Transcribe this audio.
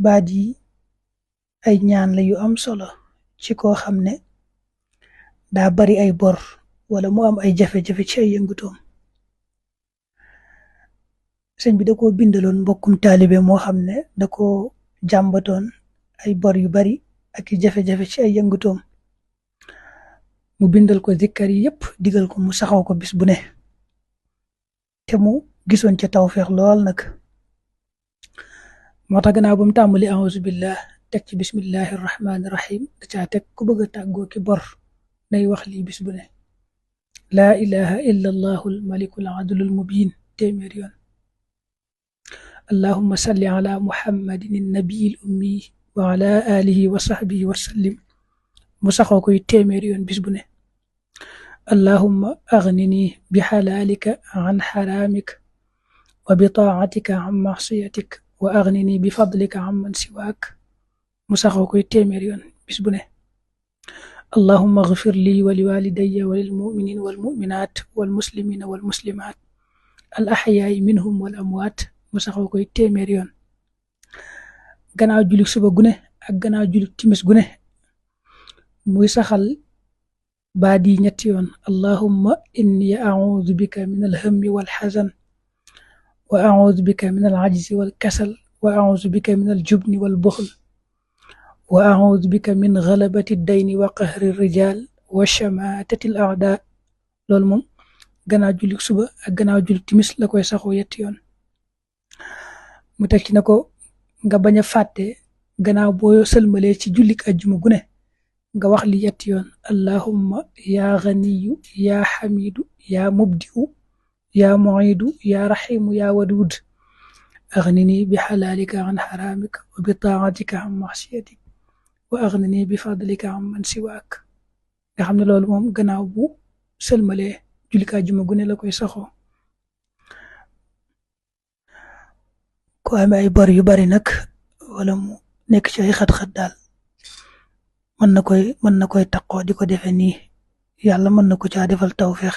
baat yi ay ñaan la yu am solo ci koo xam ne daa bari ay bor wala mu am ay jafe-jafe ci ay yëngutoom. Sëñ bi da koo bindaloon mbokkum taalibe moo xam ne da koo jàmbatoon ay bor yu bari ak i jafe-jafe ci ay yëngutoom, mu bindal ko zikkar yi yépp digal ko mu saxaw ko bis bu ne, te mu gisoon ca tawfeex lool nag. moo tax gannaaw ba mu tàmbali auzu billah teg ci bismillahi rahmaani rahim da caa teg ku bëgg a tàggoo ki bor nay wax lii bis bu ne: laa ilaha illa allahu almaliku aladlul mubin téeméer yoon. allahumma salli ala muhammadin annabiyil ummi wa ala alihi wa sahbihi wa sallim, mu saxoo koy téeméer yoon bis bu ne. allahumma aghnini bi halalika an haramik wa bi taatika an masiyatik wa aghnini bi fadlika an man siwaak, mu saxoo koy téeméer yoon bis bu ne. allahumma ighfir li wa li walidayya wa lil mu'minina wal mu'minat wal muslimina wal muslimat al ahya'i minhum wal amwaat, mu saxoo koy téeméer yoon. gannaaw julik suba gune ak gannaaw julik timis gune muy saxal baat yi ñetti yoon: allahumma inni a'udhu bika min alhammi wal hazan wa a'udhu bika min al'ajzi wal kasal wa a'udhu bika min aljubni wal buxl wa a'udhu bika min ghalabati ad-dayni wa qahri ar-rijal wa shamatati al-a'da. loolu moom gannaaw julik suba ak gannaaw julik timis la koy saxoo yetti yoon. mu teg ci na ko nga bañ a fàtte gannaaw boo sëlmalee ci jullik ajjuma gune nga wax li yetti yoon: allahumma ya ghaniyu ya hamidu ya mubdi'u ya mu'idu ya rahimu ya wadud aghnini bi halalika an haramik wa bi ta'atika an ma'siyatik wa aghnini bi fadlika an man siwaak. nga xam ne loolu moom gannaaw bu sëlmalee jullik ajjuma gune la koy saxoo. ko amee ay bor yu bari nag wala mu nekk ci ay xat-xat daal mën na koy taqoo di ko defe nii, yàlla mën na ko caa defal tawfeex.